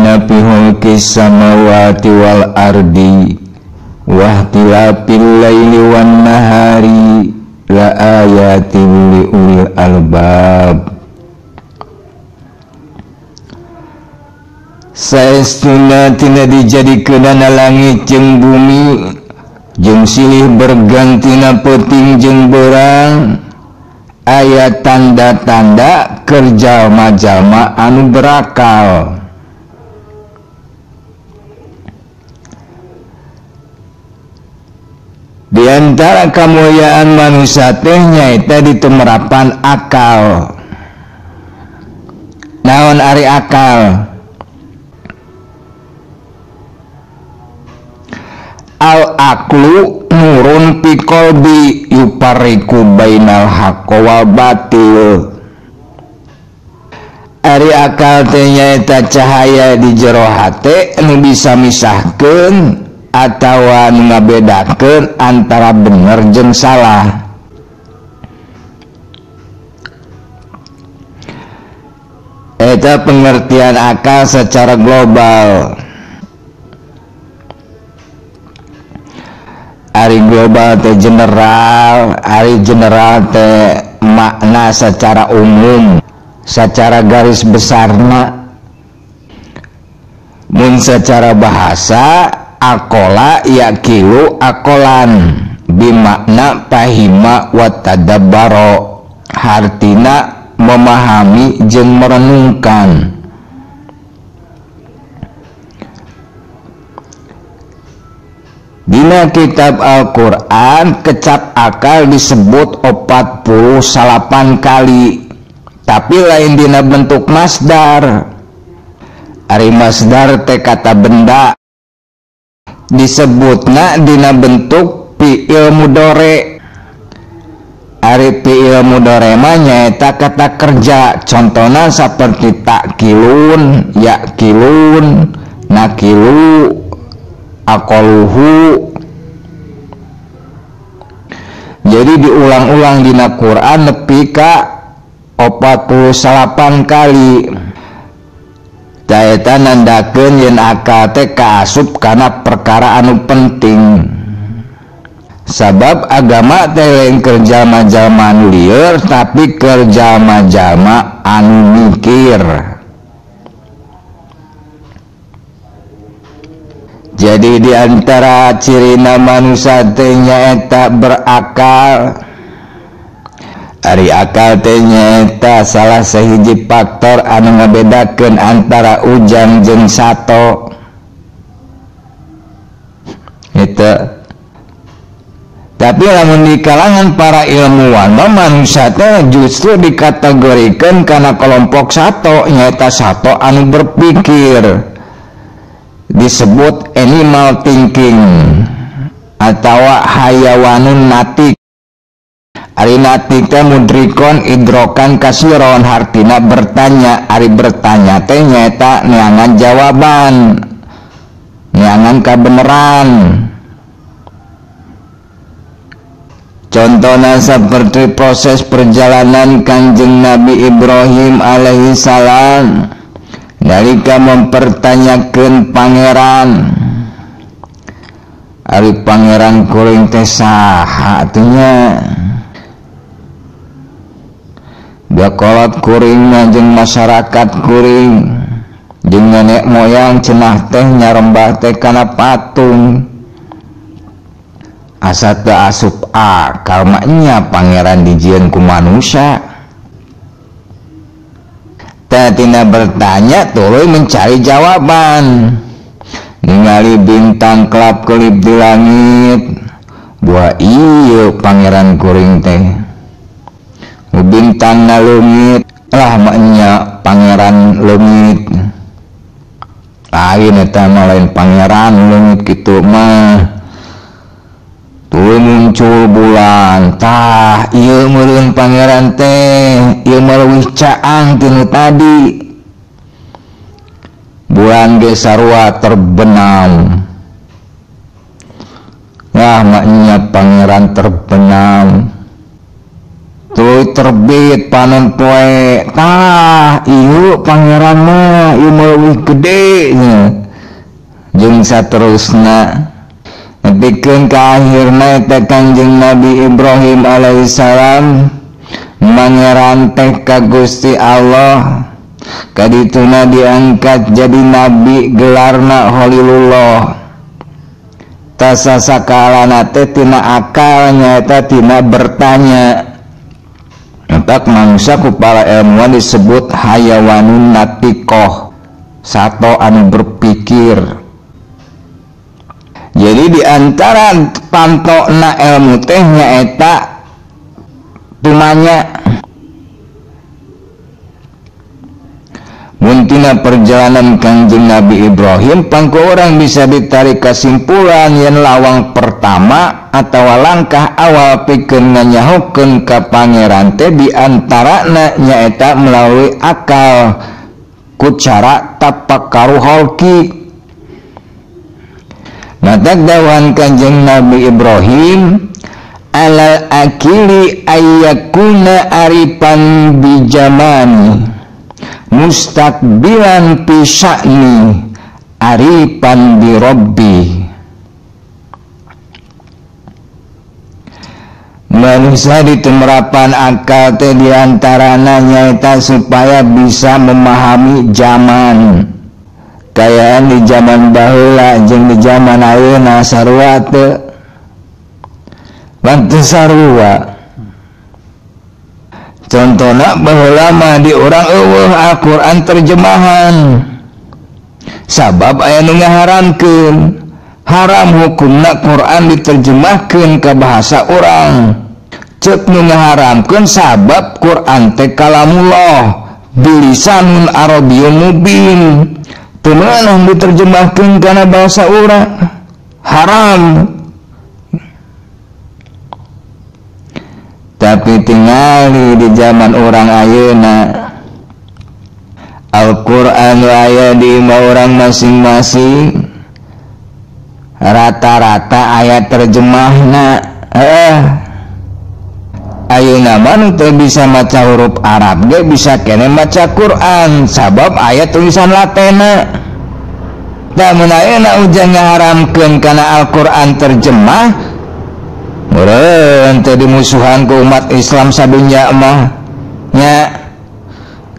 Inna fi khalqis samawati wal ardi wa ikhtilafil laili wan nahari la ayatin li ulil albab. Saestuna tina dijadikeunana langit jeung bumi jeung silih bergantina peuting jeung beurang aya tanda-tanda keur jalma-jalma anu berakal. Di antara kemuliaan manusia teh nyaeta ditumerapan akal. Naon ari akal? Al aklu nurun fi qalbi yupariku bainal haqqi wal batil. Ari akal teh nyaeta cahaya di jero hate nu bisa misahkeun atawa nu ngabedakeun antara bener jeung salah. Eta pengertian akal secara global. Ari global teh general, ari general teh makna secara umum, secara garis besarna. Mun secara bahasa akola yakilu akolan bimakna pahima wa tadabbaro, hartina memahami jeung merenungkan. Dina kitab Al-Quran kecap akal disebut 48 kali, tapi lain dina bentuk masdar. Ari masdar teh kata benda, disebutna dina bentuk fi'il mudhari. Ari fi'il mudhari mah nyaeta kata kerja, contohna seperti takilun, yakilun, nakilu, akoluhu. Jadi diulang-ulang dina Quran nepi ka 48 kali. Eta nandakeun yen akal teh kaasup kana perkara anu penting. Sabab agama teh lain keur jalma-jalma anu lieur, tapi keur jalma-jalma anu mikir. Jadi di antara cirina manusia teh nyaeta berakal. Ari akal teh nyaeta salah sahiji faktor anu ngabedakeun antara ujang jeung sato. Itu. Tapi lamun di kalangan para ilmuwan mah manusia teh justru dikategorikeun kana kelompok sato, nyaeta sato anu berpikir. Disebut animal thinking atawa hayawanun natik. Ari natik teh mudrikon idrokan kasiron, hartina bertanya. Ari bertanya teh nyaeta neangan jawaban, neangan kabeneran. Contohna seperti proses perjalanan Kanjeng Nabi Ibrahim alaihi salam nalika mempertanyakan pangeran. Ari pangeran kuring teh saha atuh nya? Bakolot kuring jeung masyarakat kuring jeung nenek moyang cenah teh nyarembah teh kana patung. Asa teu asup akal mah nya pangeran dijieun ku manusia. Tina bertanya tuluy mencari jawaban. Ningali bintang kelap-kelip di langit, buah ieu pangeran kuring teh. Bintang na leungit, lah maknya pangeran leungit. Lain eta mah, lain pangeran leungit kitu mah. Tuluy muncul bulan, tah ieu meureun pangeran teh, ieu mah leuwih caang tinu tadi. Bulan ge sarua terbenam. Nah maknya pangeran terbenam. Tuluy terbit panon poe tah ieu pangeran mah ieu leuwih gede nya jeung saterusna nepikeun ka akhirna eta Kangjeng Nabi Ibrahim alaihissalam mangeran teh ka Gusti Allah kadituna diangkat jadi nabi gelarna Khalilullah. Tasasakalana teh tina akal nyaeta tina bertanya. Entak manusia ku para ilmuwan disebut hayawanun natikoh, sato anu berpikir. Jadi diantara pantokna ilmu teh nyaeta tumanya. Muntina perjalanan Kangjeng Nabi Ibrahim pangku orang bisa ditarik kesimpulan yen lawang pertama atau langkah awal pikeun nganyahokeun ka pangeran teh diantarana nyaeta melalui akal ku cara tafakkaru holki. Matak dawan Kangjeng Nabi Ibrahim alal akili ayyakuna arifan bijamani mustaqbilan fi sya'ni arifan bi rabbi. Manusia ditemerapan akal teh diantarana nyaeta supaya bisa memahami zaman. Kayaan di zaman baheula jeung di zaman ayeuna sarua teu? Teu sarua. Contohna baheula mah di urang eueuh Al-Qur'an terjemahan. Sabab aya nu ngaharamkeun. Haram hukumna Qur'an diterjemahkeun ka bahasa urang. Ceuk nu ngaharamkeun sabab Qur'an teh kalamullah bilisanun arabiyyun mubin. Teu meunang diterjemahkeun kana bahasa urang. Haram. Tapi tingali di zaman orang ayeuna Al-Qur'an aya di imah orang masing-masing, rata-rata ayat terjemahna. Ayeuna mah nu teu bisa maca huruf Arab ge bisa keneh maca Qur'an sabab aya tulisan Latinna. Da mun ayeuna ujang ngaharamkeun kana Al-Qur'an terjemah, meureun teu dimusuhan ku umat Islam sadunya mah nya.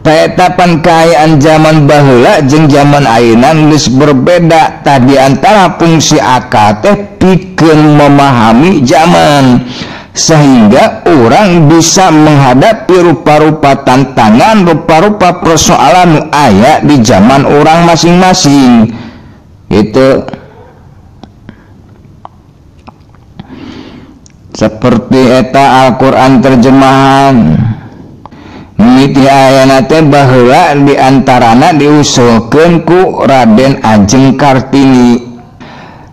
Taetapan kaayaan zaman baheula jeung zaman ayeuna geus berbeda. Tadi antara fungsi akal teh pikeun memahami zaman sehingga orang bisa menghadapi rupa-rupa tantangan, rupa-rupa persoalan nu aya di zaman orang masing-masing. Gitu. Seperti eta Al-Qur'an terjemahan. Mimiti ayana teh baheula diantarana diusulkeun ku Raden Ajeng Kartini.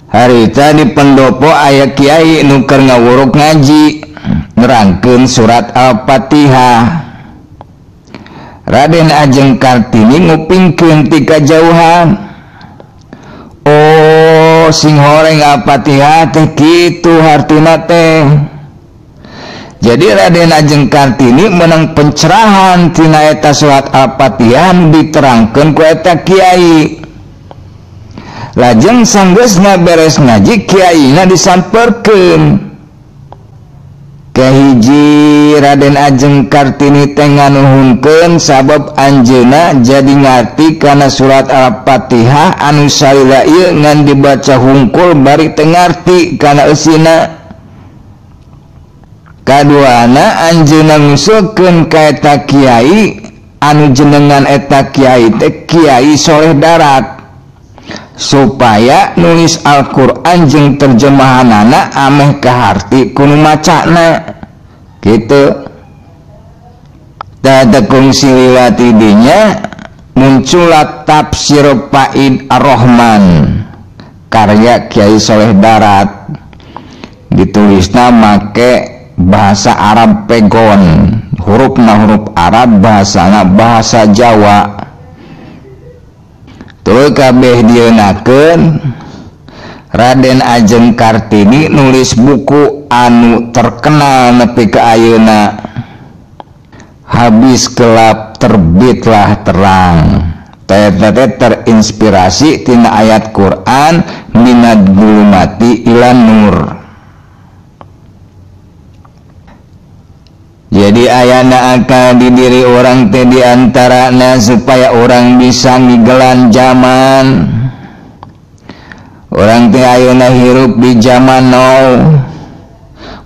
Harita di pendopo aya kiai nu keur ngawuruk ngaji nerangkeun surat Al-Fatihah. Raden Ajeng Kartini ngupingkeun ti kajauhan. Oh, sing horeng Al-Fatihah teh kitu hartina teh. Jadi Raden Ajeng Kartini menang pencerahan tina eta surat Al-Fatihah diterangkeun ku eta kiai. Lajeng sanggeusna beres ngaji kiaina disamperkeun. Kahiji Raden Ajeng Kartini teh nganuhunkeun sabab anjeunna jadi ngarti kana surat Al-Fatihah anu salila ieu ngan dibaca hungkul bari teu ngarti kana eusina. Kaduana anjeunna ngusulkeun ka eta kiai anu jenengan eta kiai teh Kiai Soleh Darat supaya nulis Al-Qur'an jeung terjemahanana ameh kaharti ku nu macana kitu. Tah kungsi liwati dinya muncullah Tafsir Faid Ar-Rahman karya Kiai Soleh Darat, ditulisna make bahasa Arab pegon, hurufna huruf Arab, bahasana bahasa Jawa. Tuluy kabeh dieunakeun Raden Ajeng Kartini nulis buku anu terkenal nepi ka ayeuna. Habis gelap terbitlah terang. Eta teh terinspirasi tina ayat Quran minad zulumati ilan nur. Jadi ayana akal di diri orang teh diantarana supaya orang bisa ngigelan zaman. Orang teh ayeuna hirup di zaman now.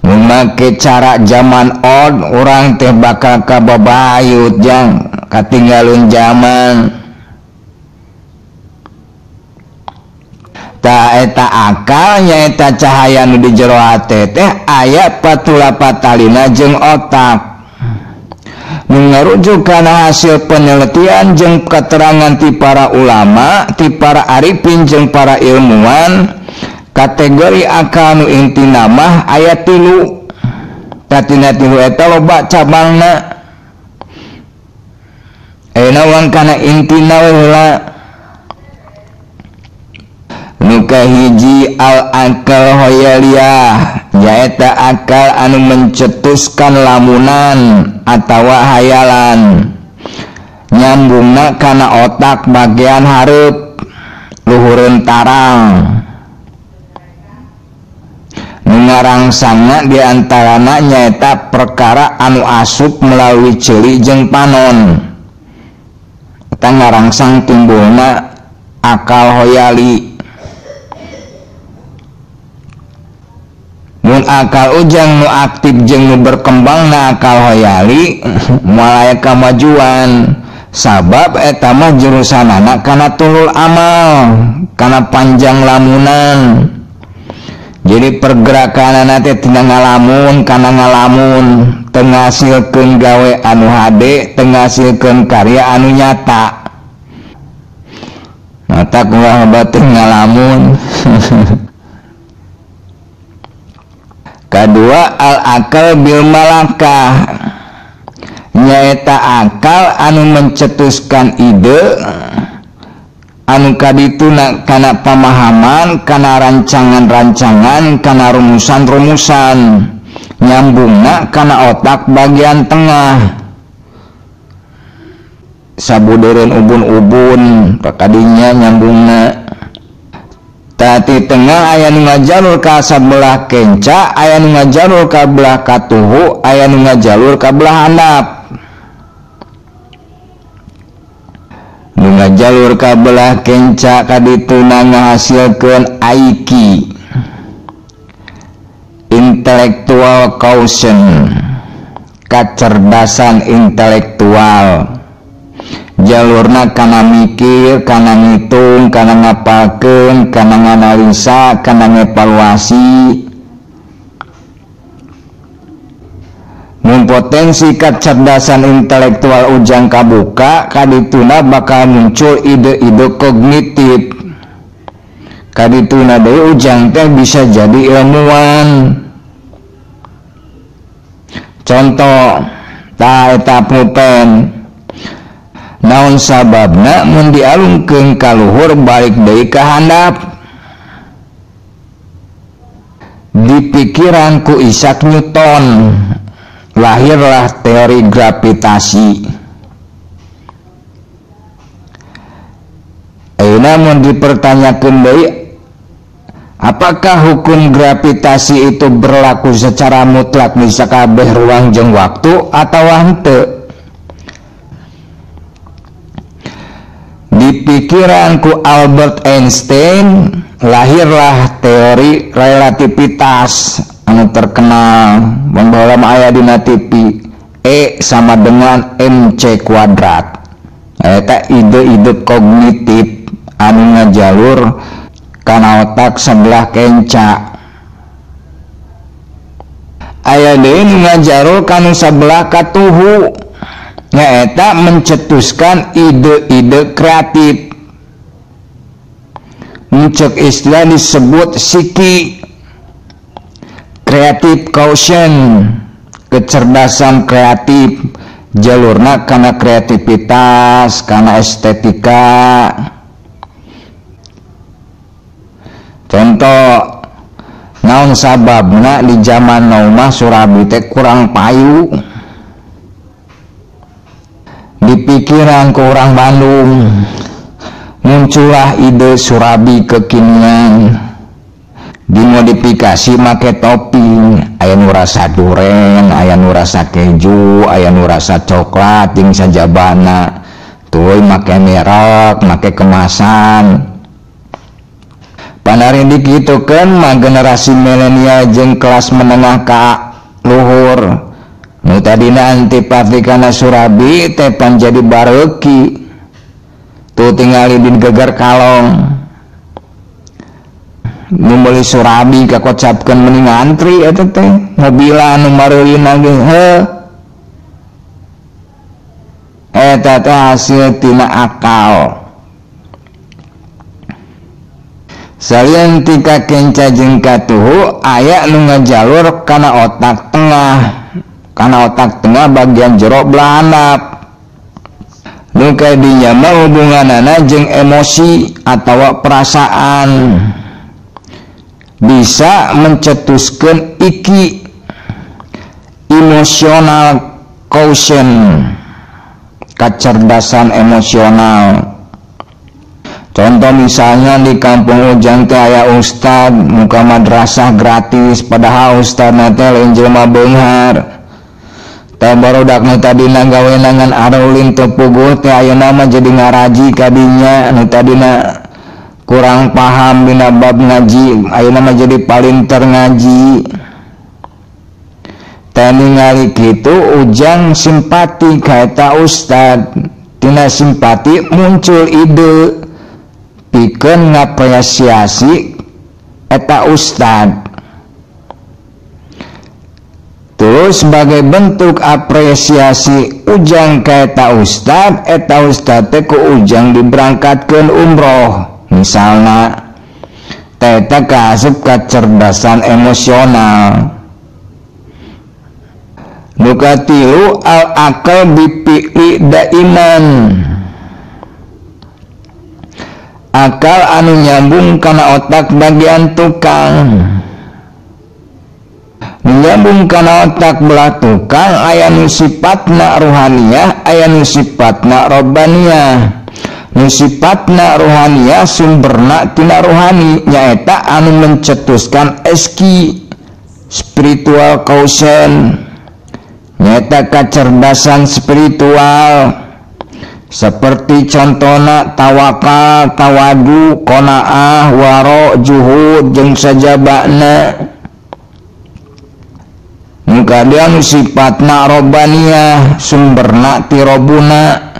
Mun make cara zaman old orang teh bakal kababayut jang katinggalun zaman. Ta eta akal nyaeta cahaya nu di jero hate teh aya patula-patalina jeung otak. Nu ngarujuk kana hasil penelitian jeung keterangan ti para ulama, ti para arifin jeung para ilmuwan, kategori akal nu intina mah aya 3. Tatina 3 eta loba cabangna. Ayeuna urang kana intina we heula. Nu kahiji al akal hoyaliyah, nyaeta akal anu mencetuskan lamunan atawa hayalan, nyambungna kana otak bagian hareup luhureun tarang. Nu ngarangsangna diantarana nyaeta perkara anu asup melalui ceuli jeung panon. Eta ngarangsang timbulna akal hoyali. Mun akal ujang nu aktif jeung nu berkembang na akal hoyali moal aya kamajuan, sabab eta mah jurusanana kana tulul amal, kana panjang lamunan. Jadi pergerakanana teh tina ngalamun kana ngalamun, teu ngasilkeun gawe anu hade, teu ngasilkeun karya anu nyata. Mata ulah batin ngalamun. Kedua al akal bil malakah, nyaeta akal anu mencetuskan ide anu kadituna kana pemahaman, kana rancangan-rancangan, kana rumusan-rumusan, nyambungna kana otak bagian tengah. Sabudereun ubun-ubun pakadinya nyambungna. Tati tengah aya nu ngajalur ka sabelah kenca, aya nu ngajalur ka belah katuhu, aya nu ngajalur ka belah handap. Nu ngajalur ka belah kenca kadituna ngahasilkeun IQ, intellectual quotient, kecerdasan intelektual. Jalurna kana mikir, kana ngitung, kana ngapalkeun, kana nganalisa, kana ngevaluasi. Mun potensi kecerdasan intelektual ujang kabuka, kadituna bakal muncul ide-ide kognitif. Kadituna deui ujang teh bisa jadi ilmuwan. Contoh, ta eta pulpen. Naon sababna mun dialungkeun ka luhur balik deui ka handap? Di pikiran ku Isaac Newton lahirlah teori gravitasi. Ayeuna mun dipertanyakeun deui, apakah hukum gravitasi itu berlaku secara mutlak di sakabeh ruang jeung waktu atawa henteu? Di pikiranku Albert Einstein lahirlah teori relativitas anu terkenal baheula mah aya dina TV, E sama dengan mc kuadrat. Eta ide-ide kognitif anu ngajalur kana otak sebelah kenca. Aya deui nu ngajalur kana sebelah katuhu, nyaeta mencetuskan ide-ide kreatif. Muncul istilah disebut siki, creative quotient, kecerdasan kreatif, jalurna kana kreativitas, kana estetika. Contoh, naon sababna di zaman now mah surabi teh kurang payu. Di pikiran ku orang Bandung muncullah ide surabi kekinian dimodifikasi make topping, aya nu rasa duren, aya nu rasa keju, aya nu rasa coklat jeung sajabana, tuluy make merek, make kemasan. Panari dikitukeun mah generasi milenial jeung kelas menengah ka luhur nu tadina antipati kana surabi teh pan jadi bareuki. Tuh tingali di geger kalong nu meuli surabi kakocapkeun mending ngantri eta teh mobilan nu mareulina ge heuh. Eta teh hasil tina akal. Salian tika kenca jeung katuhu aya nu ngajalur kana otak tengah, kana otak tengah bagian jero belah handap. Nu kadinya mah hubunganana jeung emosi atawa perasaan, bisa mencetuskeun iki emosional quotient, kecerdasan emosional. Contoh misalnya di kampung Ujang teh aya ustad muka madrasah gratis, padahal ustad teh lain jelema beunghar. Tah barudak nu tadina gawena ngan arulin teu puguh teh ayeuna mah jadi ngaraji kadinya, nu tadina kurang paham dina bab ngaji ayeuna mah jadi palinter ngaji. Teh ningali kitu Ujang simpati ka eta ustad, tina simpati muncul ide pikeun ngapresiasi eta ustad. Terus sebagai bentuk apresiasi Ujang ka eta ustad teh ku Ujang diberangkatkeun umroh misalna. Teh eta kaasup kacerdasan emosional. Nu katilu al akal bipi'li daiman, akal anu nyambung kana otak bagian tukang. Nyambung kana otak belah tukang aya nu sifatna ruhaniyah, aya nu sifatna robbaniyah. Nu sifatna ruhaniyah sumberna tina ruhani, nyaeta anu mencetuskan SQ, spiritual quotient, nyaeta kecerdasan spiritual. Seperti contohna tawakal, tawadu, qanaah, waro, juhud jeung sajabana. Mukadian sifatna robbaniyah sumberna ti robuna,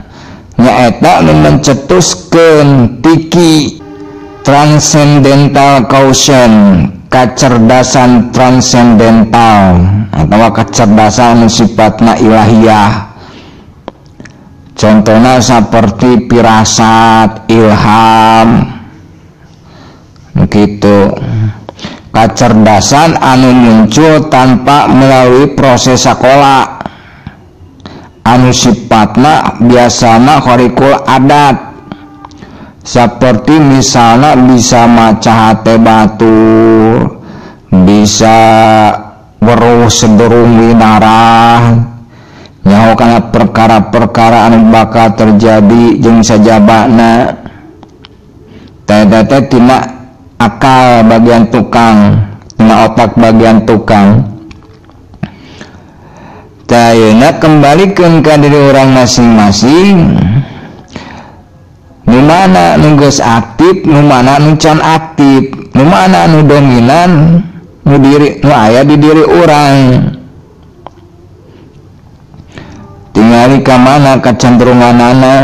nyaeta nu mencetuskeun tiki transcendental quotient, kecerdasan transendental atau kecerdasan nu sifatna ilahiyah. Contohnya seperti pirasat, ilham, gitu. Kecerdasan anu muncul tanpa melalui proses sekolah, anu sifatna biasana khariqul adat, seperti misalnya bisa maca hate batur, bisa weruh sederung winarah, nyaho kana perkara-perkara anu bakal terjadi jeung sajabana. Teh teh tina akal bagian tukang, tina otak bagian tukang. Tah ayeuna kembalikeun ka diri urang masing-masing, nu mana nu geus aktif, nu mana nu can aktif, nu mana nu dominan, nu diri nu aya di diri urang. Tingali ka mana kecenderunganana.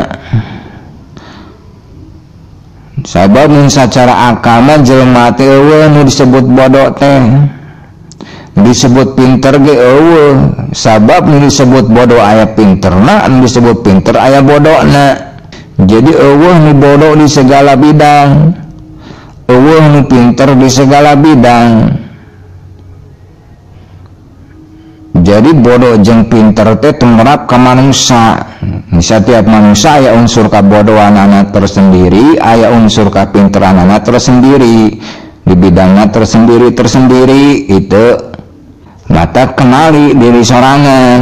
Sabab mun sacara akal mah jelema teh eueuh nu disebut bodoh teh, disebut pinter ge eueuh. Sabab nu disebut bodoh aya pinterna, nu disebut pinter aya bodona. Jadi eueuh nu bodoh di segala bidang, eueuh nu pinter di segala bidang. Jadi bodoh jeung pinter teh tumerap ka manusia. Setiap manusia aya unsur kabodohanana tersendiri, aya unsur kapinteranana tersendiri, di bidangna tersendiri-tersendiri. Itu mata kenali diri sorangan.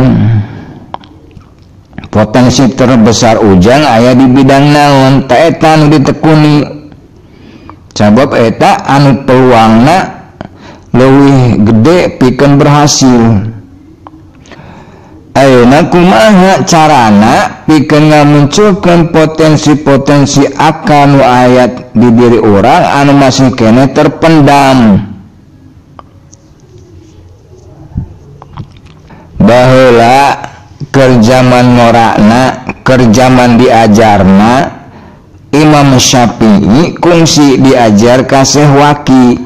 Potensi terbesar Ujang aya di bidang naon, ta eta anu ditekuni. Sabab eta anu peluangna leuwih gede pikeun berhasil. Ayeuna kumaha carana pikeun ngamunculkeun potensi-potensi akal nu aya di diri urang anu masih keneh terpendam. Baheula keur jaman ngorana, keur jaman diajarna, Imam Syafi'i kungsi diajar ka Syekh Waki.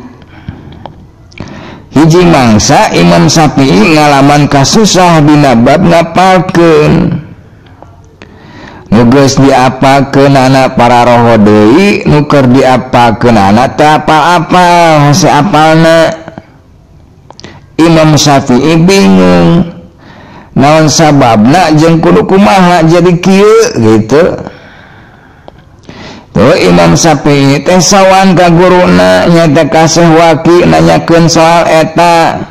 Hiji mangsa Imam Syafi'i ngalaman kasusah dina bab ngapalkeun. Nu geus diapalkeun anak para roho deui, nu keur diapalkeun anak teu apal-apal, hese apalna. Imam Syafi'i bingung. Naon sababna jeung kudu kumaha jadi kieu gitu. Tuh Imam Syafi'i teh sawan ka guruna nyaeta ka Syekh Waki nanyakeun soal eta.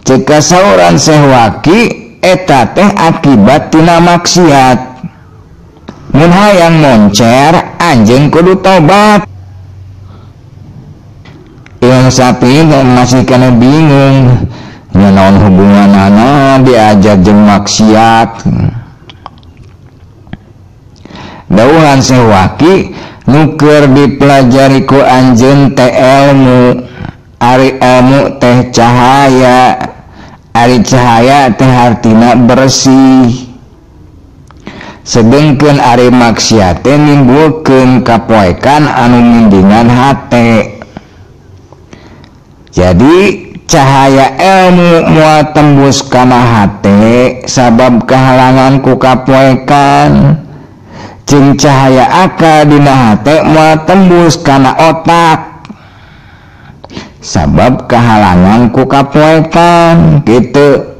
Ceuk kasauran Syekh Waki eta teh akibat tina maksiat. Mun hayang moncer anjeun kudu tobat. Imam Syafi'i masih kena bingung. Nya naon hubunganana diajar jeung maksiat. Dauhan Syekh Waki nu keur dipelajari ku anjeun teh ilmu, ari ilmu teh cahaya, ari cahaya teh hartina bersih. Sedengkeun ari maksiat teh nimbulkeun kapoekan anu mindingan hate. Jadi cahaya ilmu moal tembus kana hate sabab kahalangan ku kapoekan. Jeung cahaya akal dina hate moal tembus kana otak sabab kahalangan ku kapoekan gitu.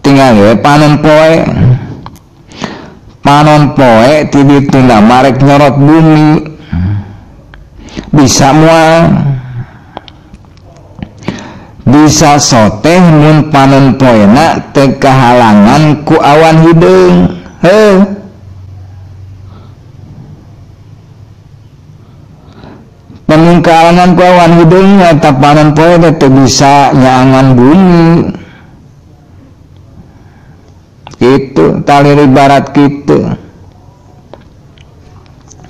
Tinggal we panon poe, panon poe ti dituna marek nyorot bumi bisa moal, bisa soteh mun panon poena teu kahalangan ku awan hideung. Heuh, pemungkalangan ku awan hideung eta panon poe teh teu bisa nyaangan bumi kitu, talir ibarat kitu.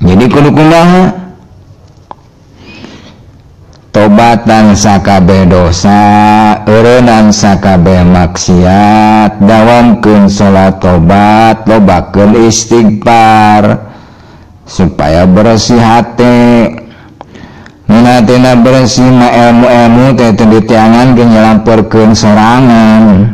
Jadi kudu kumaha? Tobatan sakabeh dosa, eureunnan sakabeh maksiat, dawamkeun salat tobat, lobakeun istighfar supaya bersih hate. Mun hatena bersih mah ilmu-ilmu teh teu diteangan ge nyalamperkeun sorangan.